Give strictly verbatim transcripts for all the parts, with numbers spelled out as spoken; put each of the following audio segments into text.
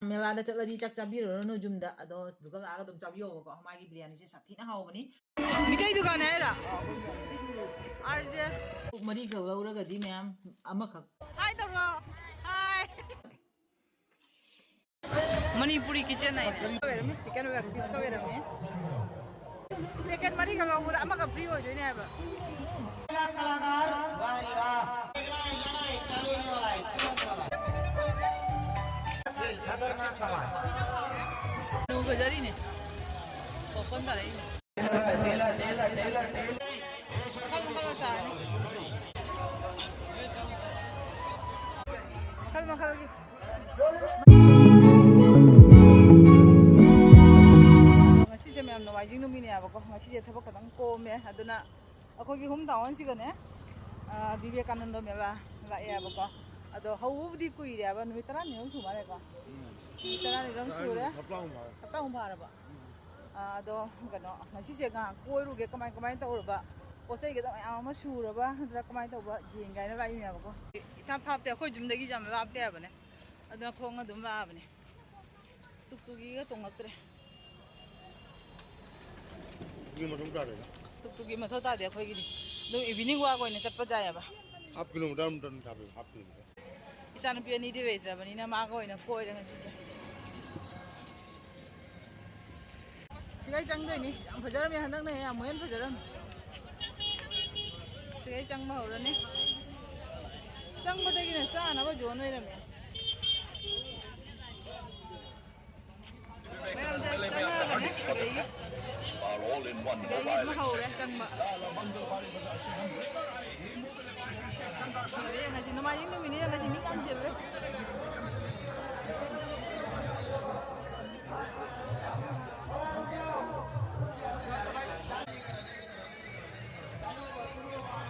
ꯃꯦꯂꯥꯗ ꯆꯠꯂꯗꯤ ꯆꯥꯛ ꯆꯥꯕꯤꯔꯨꯔꯅꯨ ꯌꯨꯝꯗ, ꯑꯗꯣ ꯑꯗꯨꯒ ꯂꯥꯛꯑꯒ ꯑꯗꯨꯝ ꯆꯥꯕꯤꯌꯣꯕꯀꯣ꯫ ꯃꯥꯒꯤ ꯕꯤꯔꯌꯥꯅꯤꯁꯦ ꯁꯥꯊꯤꯅ ꯍꯥꯎꯕꯅꯤ꯫ ꯃꯤꯇꯩ ꯗꯨꯀꯥꯟꯅꯦ ꯍꯥꯏꯔꯣ? ꯑꯥꯔꯖꯦ꯫ ꯄꯨꯛ ꯃꯔꯤꯈꯛ ꯂꯧꯔꯒꯗꯤ ꯃꯌꯥꯝ ꯑꯃꯈꯛ꯫ ꯍꯥꯏ ꯇꯧꯔꯣ꯫ ꯍꯥꯏ꯫ ꯃꯅꯤꯄꯨꯔꯤ ꯀꯤꯆꯟ ꯍꯥꯏ꯫ ꯀꯧꯔꯝꯃꯤ, ꯆꯤꯀꯟ ꯂꯦꯒ ꯄꯤꯁ ꯀꯧꯔꯝꯃꯤ꯫ ꯄꯦꯀꯦꯠ ꯃꯔꯤꯈꯛ ꯂꯧꯕꯗ ꯑꯃꯈꯛ ꯐ꯭ꯔꯤ ꯑꯣꯏꯗꯣꯏꯅꯦ ꯍꯥꯏꯕ꯫ ꯅꯣꯡ ꯐꯖꯔꯤꯅꯦ꯫ ꯄꯣꯞꯀꯣꯔꯟ ꯇꯥꯔꯛꯏꯅꯦ꯫ ꯃꯈꯜ ꯃꯈꯜ ꯆꯥꯔꯅꯤ꯫ ꯃꯈꯜ ꯃꯈꯜꯒꯤ꯫ ꯉꯁꯤꯁꯦ ꯃꯌꯥꯝ ꯅꯣꯡꯃꯥꯏꯖꯤꯡ ꯅꯨꯃꯤꯠꯅꯦꯕꯀꯣ꯫ ꯉꯁꯤꯁꯦ ꯊꯕꯛ ꯈꯤꯇꯪ ꯀꯣꯝꯃꯦ꯫ ꯑꯗꯨꯅ ꯑꯩꯈꯣꯏꯒꯤ ꯍꯣꯝ ꯇꯥꯎꯟꯁꯤꯒꯅꯦ, ꯑ, ꯕꯤꯕꯦꯀꯥꯅꯟꯗ ꯃꯦꯂꯥ ꯂꯥꯛꯑꯦꯕꯀꯣ꯫ ꯑꯗꯣ ꯍꯧꯕꯕꯨꯗꯤ ꯀꯨꯏꯔꯦꯕ, ꯅꯨꯃꯤꯠ ꯇꯔꯥꯅꯤꯃꯨꯛ ꯁꯨ ꯃꯥꯜꯂꯦꯀꯣ꯫ ꯅꯨꯃꯤꯠ ꯇꯔꯥꯅꯤꯔꯣꯝ ꯁꯨꯔꯦ꯫ ꯍꯞꯇꯥ ꯑꯃ ꯐꯥꯔꯦ꯫ ꯍꯞꯇꯥ ꯑꯃ ꯐꯥꯔꯕ? ꯑ, ꯑꯗꯣ ꯀꯩꯅꯣ, ꯉꯁꯤꯁꯦ ꯉꯥꯏꯍꯥꯛ ꯀꯣꯏꯔꯨꯒꯦ, ꯀꯃꯥꯏ ꯀꯃꯥꯏꯅ ꯇꯧꯔꯕ, ꯄꯣꯠ ꯆꯩꯒꯗꯣ ꯃꯌꯥꯝ ꯑꯃ ꯁꯨꯔꯕ ꯅꯠꯇ꯭ꯔꯒ ꯀꯃꯥꯏꯅ ꯇꯧꯕ ꯌꯦꯡꯒꯦ ꯍꯥꯏꯅ ꯂꯥꯛꯏꯅꯦꯕꯀꯣ꯫ ꯏꯊꯥꯞ ꯊꯥꯞꯇꯦ, ꯑꯩꯈꯣꯏ ꯌꯨꯝꯗꯒꯤ ꯌꯥꯝ ꯂꯥꯞꯇꯦ ꯍꯥꯏꯕꯅꯦ꯫ ꯑꯗꯨꯅ ꯈꯣꯡꯅ ꯑꯗꯨꯝ ꯂꯥꯛꯑꯕꯅꯦ꯫ ꯇꯨꯛꯇꯨꯒꯤꯒ ꯇꯣꯡꯉꯛꯇ꯭ꯔꯦ꯫ ꯇꯨꯛꯇꯨꯒꯤ ꯃꯊꯧ ꯇꯥꯗꯦꯗ꯫ ꯇꯨꯛꯇꯨꯒꯤ ꯃꯊꯧ ꯇꯥꯗꯦ ꯑꯩꯈꯣꯏꯒꯤꯗꯤ꯫ ꯑꯗꯨꯝ ꯏꯚꯤꯅꯤꯡ ꯋꯥꯛ ꯑꯣꯏꯅ ꯆꯠꯄ ꯌꯥꯏꯑꯕ꯫ ꯍꯥꯐ ꯀꯤꯂꯣꯃꯤꯇꯔ ꯑꯃꯇꯪ ꯊꯥꯕꯤꯌꯨ, ꯍꯥꯐ ꯀꯤꯂꯣꯃꯤꯇꯔ꯫ ꯏꯆꯥꯅꯨꯄꯤ ꯑꯅꯤꯗꯤ ꯂꯩꯇ꯭ꯔꯕꯅꯤꯅ ꯃꯥꯒ ꯑꯣꯏꯅ ꯀꯣꯏꯔꯦ ꯉꯁꯤꯁꯦ꯫ ꯁꯤꯒꯩ ꯆꯪꯗꯣꯏꯅꯤ꯫ ꯌꯥꯝ ꯐꯖꯔꯝꯃꯦ, ꯍꯟꯗꯛꯅ ꯌꯥꯝ ꯍꯦꯟꯅ ꯐꯖꯔꯝꯃꯦ꯫ ꯁꯤꯒꯩ ꯆꯪꯕ ꯍꯧꯔꯅꯤ꯫ ꯆꯪꯕꯗꯒꯤꯅ ꯆꯥꯅꯕ ꯖꯣꯟ ꯑꯣꯏꯔꯝꯃꯦ꯫ ꯃꯌꯥꯝꯁꯦ ꯆꯪꯉꯛꯑꯒꯅꯦ ꯁꯤꯗꯒꯤ꯫ ꯁꯤꯗꯒꯤ ꯑꯃ ꯍꯧꯔꯦ ꯆꯪꯕ꯫ ꯌꯦꯡꯉꯁꯤ, ꯅꯣꯡꯃꯥꯏꯖꯤꯡ ꯅꯨꯃꯤꯠꯅꯤꯅ ꯉꯁꯤ ꯃꯤ ꯌꯥꯝ ꯆꯤꯜꯂꯦ꯫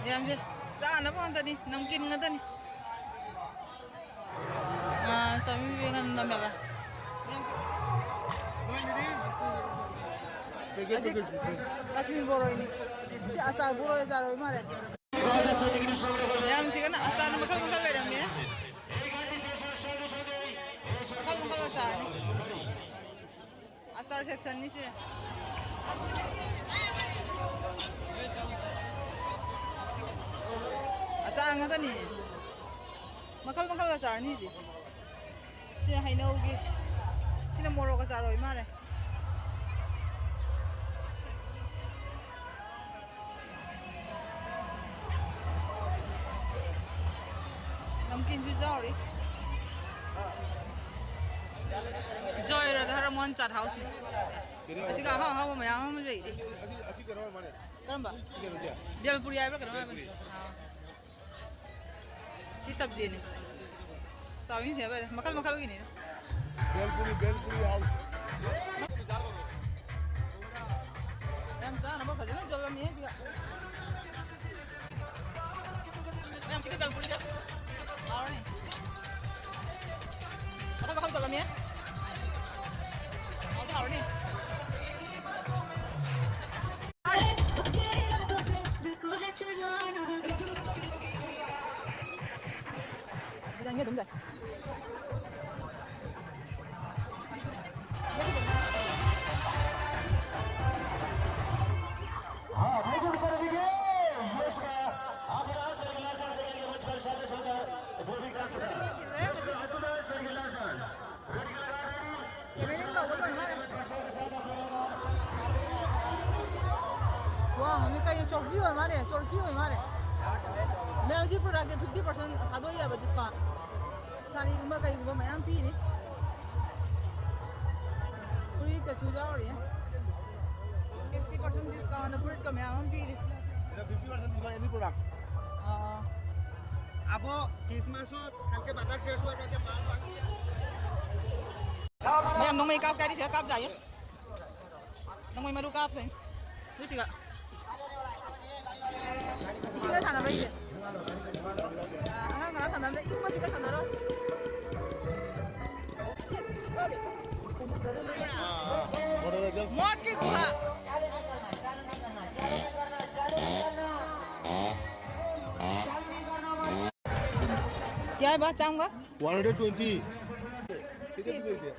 ꯃꯌꯥꯝꯁꯦ ꯆꯥꯅꯕ ꯉꯥꯛꯇꯅꯤ, ꯅꯝꯀꯤꯟ ꯉꯥꯛꯇꯅꯤ꯫ ꯑꯥ, ꯁ꯭ꯋꯥꯃꯤ ꯕꯤꯕꯦꯀꯥꯅꯟꯗ ꯃꯦꯂꯥ꯫ ꯃꯌꯥꯝꯁꯦ꯫ ꯀꯥꯁꯃꯤꯔ ꯕꯣꯔꯣꯏꯅꯤ꯫ ꯁꯤ ꯑꯆꯥꯔ, ꯕꯣꯔꯣꯏ ꯑꯆꯥꯔ ꯑꯣꯏ ꯃꯥꯜꯂꯦ꯫ ꯃꯌꯥꯝꯁꯤꯒꯅ ꯑꯆꯥꯔ ꯃꯈꯜ ꯃꯈꯜ ꯂꯩꯔꯝꯃꯦ꯫ ꯃꯈꯜ ꯃꯈꯜ ꯑꯆꯥꯔ꯫ Section ꯅꯤꯁꯦ꯫ ꯑꯆꯥꯔ ꯉꯥꯛꯇꯅꯤ꯫ ꯃꯈꯜ ꯃꯈꯜ ꯑꯆꯥꯔꯅꯤ ꯁꯤ꯫ ꯁꯤꯅ ꯍꯩꯅꯧꯒꯤ, ꯁꯤꯅ ꯃꯣꯔꯣꯛ ꯑꯆꯥꯔ ꯑꯣꯏ ꯃꯥꯜꯂꯦ꯫ ꯅꯝꯀꯤꯟꯁꯨ ꯌꯥꯎꯔꯤ꯫ ꯖꯣꯏ ꯔꯥꯙꯥ ꯔꯃꯣꯍꯟ ꯆꯥꯠ ꯍꯥꯎꯁꯅꯤ꯫ ꯑꯁꯤꯒ ꯑꯍꯥꯎ ꯑꯍꯥꯎꯕ ꯃꯌꯥꯝ ꯑꯃ ꯂꯩꯔꯤ꯫ ꯀꯔꯝꯕ? ꯕꯦꯜꯄꯨꯔꯤ ꯍꯥꯏꯕ꯭ꯔꯥ ꯀꯩꯅꯣꯝ ꯍꯥꯏꯕꯅꯤ꯫ ꯑꯥ꯫ ꯁꯤ ꯁꯕꯖꯤꯅꯤ꯫ ꯆꯥꯎꯋꯤꯅꯦ ꯁꯤ ꯍꯥꯏꯕ ꯃꯈꯜ ꯃꯈꯜꯒꯤꯅꯤ꯫ ꯕꯦꯜꯄꯨꯔꯤ, ꯕꯦꯜꯄꯨꯔꯤ ꯍꯥꯎ꯫ ꯌꯥꯝ ꯆꯥꯅꯕ ꯐꯖꯅ ꯌꯣꯜꯂꯝꯃꯤꯍꯦ ꯁꯤꯒ꯫ ꯃꯌꯥꯝ ꯁꯤꯒ ꯕꯦꯜꯄꯨꯔꯤꯒ ꯍꯥꯎꯔꯅꯤ꯫ ꯃꯈꯜ ꯃꯈꯜ ꯌꯣꯜꯂꯝꯃꯤꯍꯦ꯫ ꯍꯥꯎꯗꯤ ꯍꯥꯎꯔꯅꯤ꯫ ꯈꯤꯇꯪꯗꯤ ꯑꯗꯨꯝ ꯂꯩ꯫ हाँ, थैंक यू बेचारे जी के। ये उसका आखिरी सर गिलास से लेके मुझ पर शादी सुंदर वो भी क्लास का। ये उसका हाथों में सर गिलास। Cameraman ꯇꯧꯕ ꯂꯣꯏ ꯃꯥꯜꯂꯦ꯫ ꯋꯥ, ꯃꯤ ꯀꯩꯅꯣ ꯆꯧꯀꯤ ꯑꯣꯏ ꯃꯥꯜꯂꯦ, ꯆꯧꯀꯤ ꯑꯣꯏ ꯃꯥꯜꯂꯦ꯫ ꯃꯌꯥꯝꯁꯤ product fifty percent ꯊꯥꯗꯣꯛ ꯌꯥꯕ discount꯫ ꯁꯥꯔꯤꯒꯨꯝꯕ ꯀꯩꯒꯨꯝꯕ ꯃꯌꯥꯝ ꯄꯤꯔꯤ꯫ ꯐꯨꯔꯤꯠꯀꯁꯨ ꯌꯥꯎꯔꯤ꯫ Fifty percent discount ꯐꯨꯔꯤꯠꯀ ꯃꯌꯥꯝ ꯑꯃ ꯄꯤꯔꯤ꯫ Fifty percent discount any product. ꯑꯥ꯫ अब क्रिसमस और कल के बाजार शेष हुआ, तो माल बाकी है। ꯃꯌꯥꯝ ꯅꯣꯡꯃꯩ ꯀꯥꯞꯀꯦ ꯍꯥꯏꯗꯤ ꯁꯤꯗ ꯀꯥꯞ ꯌꯥꯏꯌꯦ꯫ ꯅꯣꯡꯃꯩ ꯃꯔꯨ ꯀꯥꯞꯇꯣꯏꯅꯤ꯫ ꯂꯨꯁꯤꯒ꯫ ꯏꯁꯤꯡꯒ ꯁꯥꯟꯅꯕꯩꯁꯦ꯫ ꯑꯉꯥꯡ ꯈꯔ ꯁꯥꯟꯅꯕꯗ ꯏꯪꯕꯁꯤꯒ ꯁꯥꯟꯅꯔꯣ꯫ ꯃꯣꯠꯀꯤ ꯒꯨꯍꯥ꯫ क्या है बात चाहूंगा? One hundred twenty. ठीक है, ठीक है।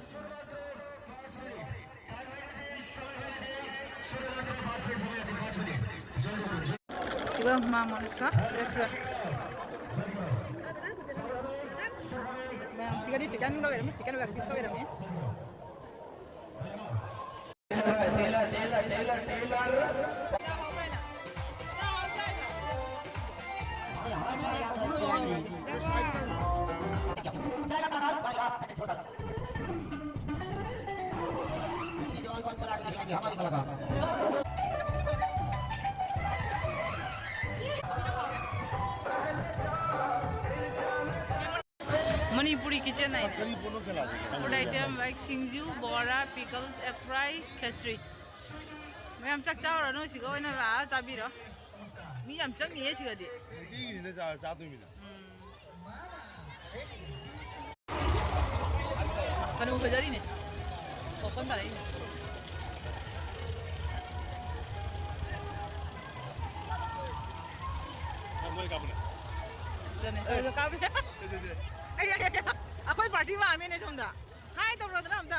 ꯁꯤꯒ ꯃꯥ ꯃꯅꯨꯁꯥ ꯔꯦꯁꯇꯨꯔꯦꯟ꯫ ꯑꯁ, ꯃꯌꯥꯝ ꯁꯤꯒꯗꯤ ꯆꯤꯀꯟꯒ ꯑꯣꯏꯔꯝꯃꯤ, ꯆꯤꯀꯟ ꯂꯦꯒ ꯄꯤꯁꯀ ꯑꯣꯏꯔꯝꯃꯤ꯫ Manipuri kitchen ꯍꯥꯏꯅꯦ꯫ Food item like ꯁꯤꯡꯖꯨ, ꯕꯣꯔꯥ, pickles, egg fry, ꯈꯦꯆ꯭ꯔꯤ꯫ ꯃꯌꯥꯝ ꯆꯥꯛ ꯆꯥꯔꯨꯔꯅꯨ, ꯁꯤꯒ ꯑꯣꯏꯅ ꯂꯥꯛꯑ ꯆꯥꯕꯤꯔꯣ꯫ ꯃꯤ ꯌꯥꯝ ꯆꯪꯉꯤꯍꯦ ꯁꯤꯒꯗꯤ꯫ ꯅꯨꯡꯇꯤꯒꯤꯅꯤꯅ ꯆꯥ-, ꯆꯥꯗꯣꯏꯃꯤꯅ꯫ ꯎꯝ꯫ ꯀꯩꯅꯣ ꯐꯖꯔꯤꯅꯦ꯫ ꯑꯣꯄꯟ ꯇꯥꯔꯛꯏꯅꯦ꯫ ꯃꯣꯏ ꯀꯥꯞꯄꯅꯦ꯫ ꯑꯗꯨꯅꯦ, ꯑꯦ꯫ ꯑꯗꯨꯁꯨ ꯀꯥꯞꯄꯦ꯫ ꯁꯦ, ꯁꯦ, ꯁꯦ꯫ ꯑꯩ, ꯑꯩ, ꯑꯩ, ꯑꯩꯈꯣꯏ ꯄꯥꯔꯇꯤ ꯃꯥꯟꯕꯅꯦ ꯁꯣꯝꯗ꯫ ꯍꯥꯏ ꯇꯧꯔꯣꯗꯅ ꯑꯝꯇ꯫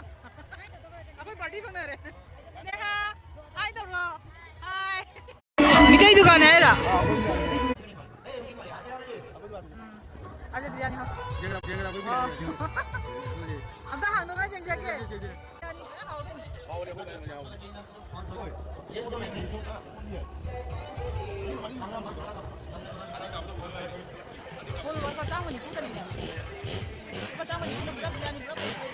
ꯑꯩꯈꯣꯏ ꯄꯥꯔꯇꯤ ꯐꯪꯅꯔꯦ꯫ ꯁ꯭ꯅꯦꯍꯥ, ꯍꯥꯏ ꯇꯧꯔꯣ꯫ ꯍꯥꯏ꯫ ꯃꯤꯇꯩ ꯗꯨꯀꯥꯟꯅꯦ ꯍꯥꯏꯔꯣ? ꯎꯝ꯫ ꯑꯗꯨ ꯕꯤꯔꯌꯥꯅꯤ ꯍꯥꯎ-, ꯌꯦꯡꯉꯛꯑꯣ, ꯌꯦꯡꯉꯛꯑꯣ, ꯑꯩꯈꯣꯏ ꯑꯣ꯫ ꯕꯤꯔꯌꯥꯅꯤ, ꯌꯦꯡꯉꯛꯑꯣ꯫ ꯑꯝꯇ ꯍꯥꯡꯗꯣꯛꯑꯒ ꯌꯦꯡꯖꯒꯦ꯫ ꯌꯦꯡꯉꯛꯑꯣ, ꯌꯦꯡꯉꯛꯑꯣ꯫ ꯕꯤꯔꯌꯥꯅꯤ ꯐꯖꯅ ꯍꯥꯎꯕꯅꯤ꯫ ꯍꯥꯎꯕꯅꯦ, ꯑꯩꯈꯣꯏ ꯃꯌꯥꯝ ꯌꯥꯎꯕꯅꯦ꯫ ꯍꯣꯏ, ꯂꯨꯄꯥ ꯆꯥꯝꯃ ꯅꯤꯐꯨ ꯈꯛꯇꯅꯤꯅꯦ꯫ ꯂꯨꯄꯥ ꯆꯥꯝꯃ ꯅꯤꯐꯨꯅ ꯄꯨꯔꯥ ꯕꯤꯔꯌꯥꯅꯤ ꯄꯨꯔꯥ ꯐꯪꯉꯦ꯫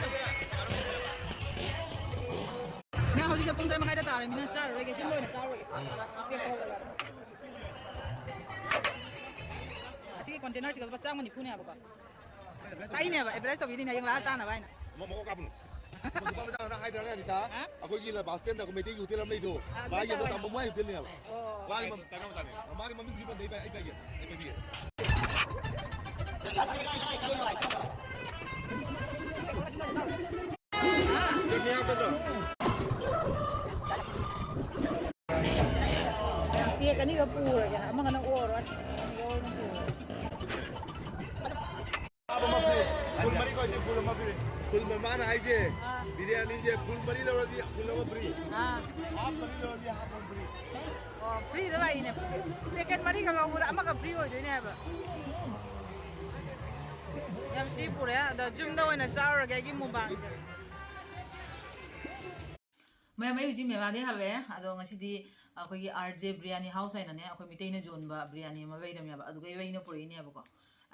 ꯅꯪ ꯍꯧꯖꯤꯛꯁꯦ ꯄꯨꯡ ꯇꯔꯦꯠ ꯃꯈꯥꯏꯗ ꯇꯥꯔꯃꯤꯅ ꯆꯥꯔꯔꯣꯏꯒꯦ, ꯌꯨꯝꯗ ꯑꯣꯏꯅ ꯆꯥꯔꯨꯔꯒꯦ꯫ ꯑꯁꯤꯒꯤ ꯀꯣꯟꯇꯦꯅꯔꯁꯤꯒ ꯂꯨꯄꯥ ꯆꯥꯝꯃ ꯅꯤꯐꯨꯅꯦ ꯍꯥꯏꯕꯀꯣ꯫ ꯀꯛꯏꯅꯦꯕ, ꯑꯦꯗꯚꯔꯇꯥꯏꯁ ꯇꯧꯕꯤꯔꯤꯅꯦ ꯍꯌꯦꯡ ꯂꯥꯛꯑ ꯆꯥꯅꯕ ꯍꯥꯏꯅ꯫ ꯃ-, ꯃꯀꯣꯛ ꯀꯥꯞꯄꯅꯨ꯫ ꯅꯨꯄꯥ ꯃꯆꯥ ꯅꯪ ꯍꯥꯏꯗ꯭ꯔꯥꯅꯦ, ꯑꯅꯤꯇꯥ? ꯍꯥ? ꯑꯩꯈꯣꯏꯒꯤ ꯕꯁ ꯁ꯭ꯇꯦꯟꯗ ꯑꯩꯈꯣꯏ ꯃꯩꯇꯩꯒꯤ ꯍꯣꯇꯦꯜ ꯑꯃ ꯂꯩꯗꯣ꯫ ꯑꯥ, ꯃꯥꯒꯤ ꯑꯗꯨ ꯃꯇꯝ ꯃꯣꯏ ꯍꯣꯇꯦꯜꯅꯦꯕ꯫ ꯑꯣ꯫ ꯃꯥꯒꯤ ꯃ-, ꯃꯥꯒꯤ ꯃꯃꯤꯡꯗꯤ ꯄꯟꯗꯦ, ꯑꯩ ꯄꯥꯏ-, ꯑꯩ ꯄꯥꯏꯒꯦ, ꯑꯩ ꯄꯥꯏꯕꯤꯒꯦ꯫ ꯆꯠꯅꯤ ꯍꯥꯞꯀꯗ꯭ꯔꯣ? ꯄꯦꯛ ꯑꯅꯤꯒ ꯄꯨꯔꯒꯦ, ꯑꯃꯒꯅ ꯑꯣꯔꯣ, ꯑꯅꯤꯒ ꯑꯣꯔꯣ ꯄꯨꯔꯒꯦ꯫ ꯑꯃ ꯄꯤꯔꯦ꯫ ꯐꯨꯜ ꯃꯔꯤ ꯀꯣꯏꯁꯦ, ꯐꯨꯜ ꯑꯃ ꯄꯤꯔꯦ꯫ ꯐꯨꯜ ꯃꯃꯥꯅ ꯍꯥꯏꯁꯦ, ꯑꯥ꯫ ꯕꯤꯔꯌꯥꯅꯤꯁꯦ ꯐꯨꯜ ꯃꯔꯤ ꯂꯧꯔꯗꯤ ꯐꯨꯜ ꯑꯃ ꯐ꯭ꯔꯤ꯫ ꯑꯥ꯫ ꯍꯥꯞ ꯃꯔꯤ ꯂꯧꯔꯗꯤ ꯍꯥꯞ ꯑꯃ ꯐ꯭ꯔꯤ꯫ ꯑꯣ, ꯐ꯭ꯔꯤꯗ ꯂꯥꯛꯏꯅꯦ꯫ ꯄꯦꯀꯦꯠ ꯃꯔꯤꯈꯛ ꯂꯧꯕꯗ ꯑꯃꯈꯛ ꯐ꯭ꯔꯤ ꯑꯣꯏꯗꯣꯏꯅꯦ ꯍꯥꯏꯕ꯫ ꯌꯥꯝ ꯁꯤ ꯄꯨꯔꯦ꯫ ꯑꯗꯣ ꯌꯨꯝꯗ ꯑꯣꯏꯅ ꯆꯥꯔꯨꯔꯒꯦ ꯑꯩꯒꯤ ꯃꯨꯛꯕꯥꯡꯁꯦ꯫ ꯃꯌꯥꯝ, ꯑꯩ ꯍꯧꯖꯤꯛ ꯃꯦꯂꯥꯗꯩ ꯍꯜꯂꯛꯑꯦ꯫ ꯑꯗꯣ ꯉꯁꯤꯗꯤ ꯑꯩꯈꯣꯏꯒꯤ ꯑꯥꯔ ꯖꯦ ꯕꯤꯔꯌꯥꯅꯤ ꯍꯥꯎꯁ ꯍꯥꯏꯅꯅꯦ, ꯑꯩꯈꯣꯏ ꯃꯤꯇꯩꯅ ꯌꯣꯟꯕ ꯕꯤꯔꯌꯥꯅꯤ ꯑꯃ ꯂꯩꯔꯝꯃꯦꯕ, ꯑꯗꯨꯒ ꯑꯩꯅ ꯄꯨꯔꯛꯏꯅꯦꯕꯀꯣ꯫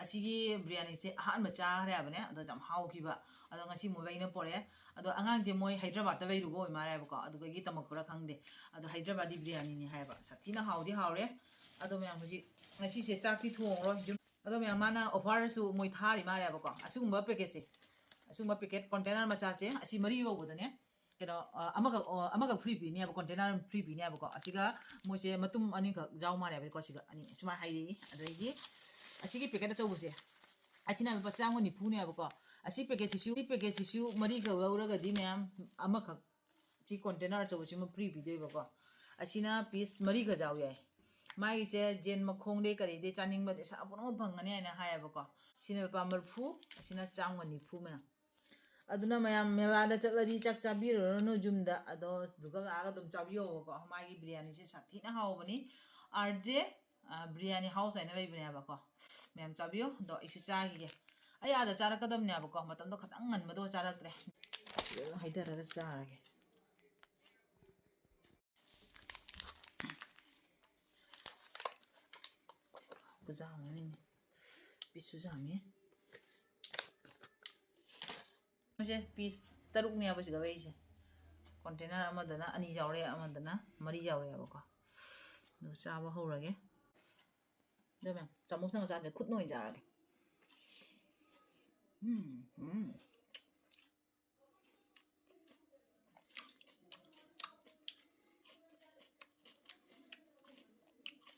ꯑꯁꯤꯒꯤ ꯕꯤꯔꯌꯥꯅꯤꯁꯦ ꯑꯍꯥꯟꯕ ꯆꯥꯈ꯭ꯔꯦ ꯍꯥꯏꯕꯅꯦ, ꯑꯗꯣ ꯌꯥꯝ ꯍꯥꯎꯈꯤꯕ꯫ ꯑꯗꯣ ꯉꯁꯤ ꯃꯣꯕꯥꯏꯅ ꯄꯣꯔꯛꯑꯦ꯫ ꯑꯗꯣ ꯑꯉꯥꯡꯁꯦ ꯃꯣꯏ ꯍꯥꯏꯗ꯭ꯔꯕꯥꯠꯇ ꯂꯩꯔꯨꯕ ꯑꯣꯏ ꯃꯥꯜꯂꯦꯕꯀꯣ, ꯑꯗꯨꯗꯒꯤ ꯇꯝꯃꯛꯄ꯭ꯔꯥ ꯈꯪꯗꯦ꯫ ꯑꯗꯣ ꯍꯥꯏꯗ꯭ꯔꯕꯥꯗꯤ ꯕꯤꯔꯌꯥꯅꯤꯅꯤ ꯍꯥꯏꯌꯦꯕ, ꯁꯥꯊꯤꯅ ꯍꯥꯎꯗꯤ ꯍꯥꯎꯔꯦ꯫ ꯑꯗꯣ ꯃꯌꯥꯝ, ꯍꯧꯖꯤꯛ ꯉꯁꯤꯁꯦ ꯆꯥꯛꯇꯤ ꯊꯣꯡꯉꯔꯣꯏ꯫ ꯌꯨꯝ-, ꯑꯗꯣ ꯃꯌꯥꯝ, ꯃꯥꯅ ꯑꯣꯐꯔꯁꯨ ꯃꯣꯏ ꯊꯥꯔꯤ ꯃꯥꯜꯂꯦꯕꯀꯣ꯫ ꯑꯁꯤꯒꯨꯝꯕ ꯄꯦꯀꯦꯠꯁꯦ, ꯑꯁꯤꯒꯨꯝꯕ ꯄꯦꯀꯦꯠ ꯀꯣꯟꯇꯦꯅꯔ ꯃꯆꯥꯁꯦ, ꯑꯁꯤ ꯃꯔꯤ ꯌꯧꯕꯗꯅꯦ, ꯀꯩꯅꯣ, ꯑ, ꯑꯃꯈꯛ, ꯑ, ꯑꯃꯈꯛ ꯐ꯭ꯔꯤ ꯄꯤꯅꯦꯕ, ꯀꯣꯟꯇꯦꯅꯔ ꯑꯃ ꯐ꯭ꯔꯤ ꯄꯤꯅꯦꯕꯀꯣ꯫ ꯑꯁꯤꯒ ꯃꯣꯏꯁꯦ ꯃꯇꯨꯝ ꯑꯅꯤꯈꯛ ꯌꯥꯎ ꯃꯥꯜꯂꯦꯕꯀꯣ꯫ ꯁꯤꯒ ꯑꯅꯤ ꯁꯨꯃꯥꯏꯅ ꯍꯥꯏꯔꯛꯏ꯫ ꯑꯗꯒꯤ ꯑꯁꯤꯒꯤ ꯄꯦꯀꯦꯠ ꯑꯆꯧꯕꯁꯦ, ꯑꯁꯤꯅ ꯂꯨꯄꯥ ꯆꯥꯝꯃꯒ ꯅꯤꯐꯨꯅꯦꯕꯀꯣ꯫ ꯑꯁꯤ ꯄꯦꯀꯦꯠꯁꯤꯁꯨ, ꯁꯤ ꯄꯦꯀꯦꯠꯁꯤꯁꯨ ꯃꯔꯤꯈꯛ ꯂꯧꯔꯒꯗꯤ ꯃꯌꯥꯝ ꯑꯃꯈꯛ, ꯁꯤ ꯀꯣꯟꯇꯦꯅꯔ ꯑꯆꯧꯕꯁꯤꯃ ꯐ꯭ꯔꯤ ꯄꯤꯗꯣꯏꯕꯀꯣ꯫ ꯑꯁꯤꯅ ꯄꯤꯁ ꯃꯔꯤꯈꯛ ꯌꯥꯎ ꯌꯥꯏ꯫ ꯃꯥꯒꯤꯁꯦ ꯌꯦꯟ ꯃꯈꯣꯡꯗꯩ ꯀꯔꯤꯗꯩ ꯆꯥꯅꯤꯡꯕꯗꯤ ꯁꯥ ꯄꯨꯝꯅꯃꯛ ꯐꯪꯒꯅꯤ ꯍꯥꯏꯅ ꯍꯥꯏꯌꯦꯕꯀꯣ꯫ ꯁꯤꯅ ꯂꯨꯄꯥ ꯃꯔꯤꯐꯨ, ꯑꯁꯤꯅ ꯆꯥꯝꯃꯒ ꯅꯤꯐꯨ ꯃꯌꯥꯝ꯫ ꯑꯗꯨꯅ ꯃꯌꯥꯝ ꯃꯦꯂꯥꯗ ꯆꯠꯂꯗꯤ ꯆꯥꯛ ꯆꯥꯕꯤꯔꯨꯔꯅꯨ ꯌꯨꯝꯗ, ꯑꯗꯣ ꯑꯗꯨꯒ ꯂꯥꯛꯑꯒ ꯑꯗꯨꯝ ꯆꯥꯕꯤꯌꯣꯕꯀꯣ꯫ ꯃꯥꯒꯤ ꯕꯤꯔꯌꯥꯅꯤꯁꯦ ꯁꯥꯊꯤꯅ ꯍꯥꯎꯕꯅꯤ꯫ ꯑꯥꯔ ꯖꯦ, ꯑ, ꯕꯤꯔꯌꯥꯅꯤ ꯍꯥꯎꯁ ꯍꯥꯏꯅ ꯂꯩꯕꯅꯦꯕꯀꯣ꯫ ꯃꯌꯥꯝ ꯆꯥꯕꯤꯌꯣ꯫ ꯑꯗꯣ ꯑꯩꯁꯨ ꯆꯥꯈꯤꯒꯦ꯫ ꯑꯩ ꯑꯥꯗ ꯆꯥꯔꯛꯀꯗꯕꯅꯦꯕꯀꯣ, ꯃꯇꯝꯗꯣ ꯈꯤꯇꯪ ꯉꯟꯕꯗꯣ ꯆꯥꯔꯛꯇ꯭ꯔꯦ꯫ ꯁꯤꯗ ꯑꯗꯨꯝ ꯍꯩꯊꯔꯒ ꯆꯥꯔꯒꯦ꯫ ꯈꯨꯖꯥꯝ ꯑꯃꯅꯤꯅꯦ꯫ ꯄꯤꯁꯁꯨ ꯌꯥꯝꯃꯤ꯫ ꯃꯣꯏꯁꯦ ꯄꯤꯁ ꯇꯔꯨꯛꯅꯦꯕ ꯁꯤꯗ ꯂꯩꯔꯤꯁꯦ꯫ ꯀꯣꯟꯇꯦꯅꯔ ꯑꯃꯗꯅ ꯑꯅꯤ ꯌꯥꯎꯔꯦ, ꯑꯃꯗꯅ ꯃꯔꯤ ꯌꯥꯎꯔꯦꯕꯀꯣ꯫ ꯑꯗꯨ ꯆꯥꯕ ꯍꯧꯔꯒꯦ꯫ ꯑꯗꯨ ꯃꯌꯥꯝ, ꯆꯥꯃꯁꯅꯒ ꯆꯥꯗꯦ, ꯈꯨꯠꯅ ꯑꯣꯏꯅ ꯆꯥꯔꯒꯦ꯫ ꯎꯝ, ꯎꯝ꯫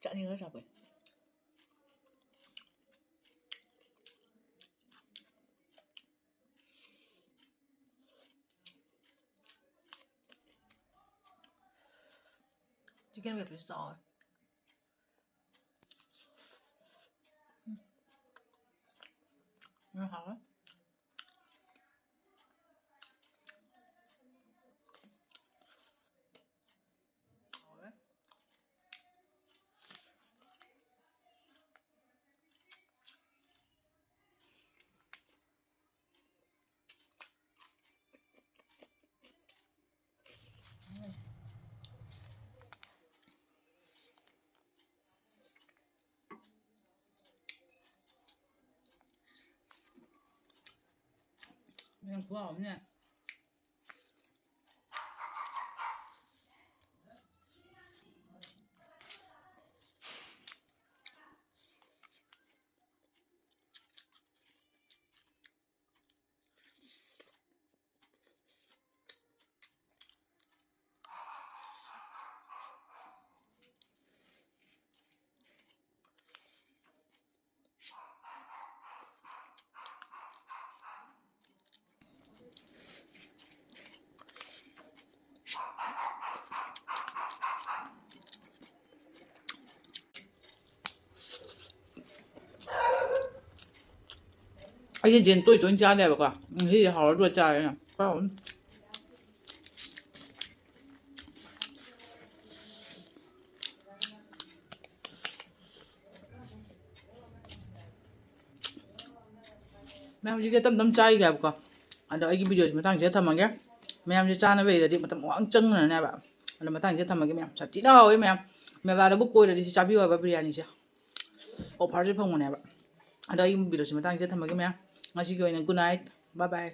ꯆꯠꯅꯤ ꯈꯔ ꯆꯥꯛꯄꯩ꯫ ꯆꯤꯛꯀꯟ ꯂꯦꯒ ꯄꯤꯁ ꯆꯥꯎꯋꯦ꯫ ꯎꯝ꯫ ꯌꯥꯝ ꯍꯥꯎꯋꯦ꯫ ꯈꯨꯍꯥꯎ ꯑꯃꯅꯦ꯫ ꯑꯩꯁꯦ ꯌꯦꯟ ꯇꯣꯏ ꯇꯣꯏꯅ ꯆꯥꯗꯦꯕꯀꯣ꯫ ꯎꯝ, ꯁꯤꯁꯦ ꯍꯥꯎꯔꯗꯨꯒ ꯆꯥꯔꯦꯅ꯫ ꯈꯔ ꯑꯗꯨꯝ꯫ ꯃꯌꯥꯝ ꯍꯧꯖꯤꯛꯇꯤ ꯇꯞ ꯇꯞ ꯆꯥꯈꯤꯒꯦ ꯍꯥꯏꯕꯀꯣ꯫ ꯑꯗꯣ ꯑꯩꯒꯤ ꯚꯤꯗꯤꯑꯣꯁꯤ ꯃꯇꯥꯡꯁꯤꯗ ꯊꯝꯃꯒꯦ꯫ ꯃꯌꯥꯝꯁꯦ ꯆꯥꯅꯕ ꯂꯩꯔꯗꯤ ꯃꯇꯝ ꯋꯥꯡ ꯆꯪꯅꯅꯦꯕ꯫ ꯑꯗꯣ ꯃꯇꯥꯡꯁꯤꯗ ꯊꯝꯃꯒꯦ ꯃꯌꯥꯝ꯫ ꯌꯥꯝ ꯊꯤꯅ ꯍꯥꯎꯋꯦ ꯃꯌꯥꯝ꯫ ꯃꯦꯂꯥꯗꯕꯨ ꯀꯣꯏꯔꯗꯤ ꯁꯤ ꯆꯥꯕꯤꯌꯨ ꯍꯥꯏꯕ ꯕꯤꯔꯌꯥꯅꯤꯁꯦ꯫ ꯑꯣꯐꯔꯁꯦ ꯐꯪꯕꯅꯦꯕ꯫ ꯑꯗꯣ ꯑꯩꯒꯤ ꯚꯤꯗꯤꯑꯣꯁꯤ ꯃꯇꯥꯡꯁꯤꯗ ꯊꯝꯃꯒꯦ ꯃꯌꯥꯝ꯫ ꯉꯁꯤꯒꯤ ꯑꯣꯏꯅ good night, bye bye꯫